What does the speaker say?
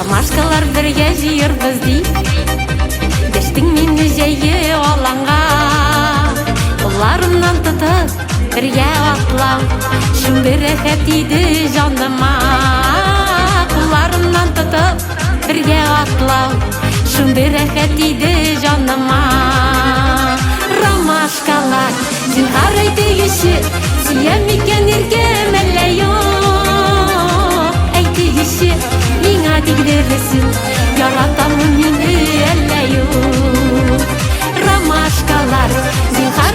Ромашкалар бергә җыербыз дип, Дәштең мине җәйге аланга. Кулларымнан тотып, бергә атлау, Шундый рәхәт иде җаныма. Кулларымнан тотып, бергә атлау, Шундый рәхәт иде җаныма. Ромашкалар, зинһар әйтегезче, Сөям микән иркәм әллә юк? Әйтегезче, миңа тик дөресен, Яратамы мине әллә юк? Ромашкалар, зинһар.